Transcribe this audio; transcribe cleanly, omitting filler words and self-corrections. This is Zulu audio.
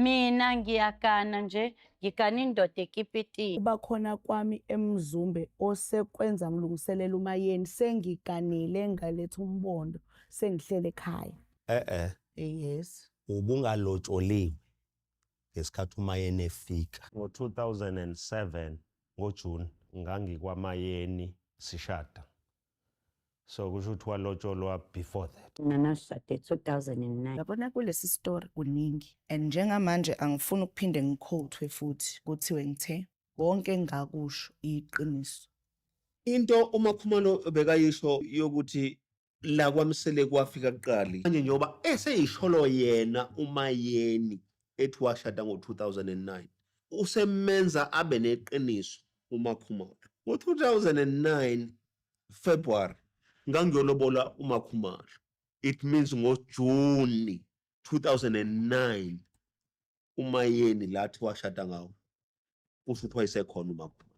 Mina ngiyagana nje, ngigana indoda ekipitini. Uba khona kwami eMzumbe osekwenza ngilungiselela uMayeni, sengiganile ngaletha umbondo, sengihlele ekhaya. Eh-eh. Yes. Ubungalotsholiwe ngesikhathi uMayeni efika. Ngo-2007 ngoJune ngangikwaMayeni sishada. So kusho ukuthi walotsholwa before that. Mina ngashada 2009. Yabona kulesi story kuningi and njengamanje angifuni ukuphinde ngi-quote-we futhi kuthiwe ngithe konke engakusho iqiniso. Into uMakhumalo bekayisho yokuthi la kwaMseleku wafika kuqala. Manje njengoba eseyisholo yena uMayeni ethi washada ngo-2009, usemenza abe neqiniso uMakhumalo. Ngo-2009 February ngangiyolobola uMakhumalo. It means ngoJuni 2009 uMayeni lathi washada ngawo, kusho ukuthi wayesekhona uMakhumalo.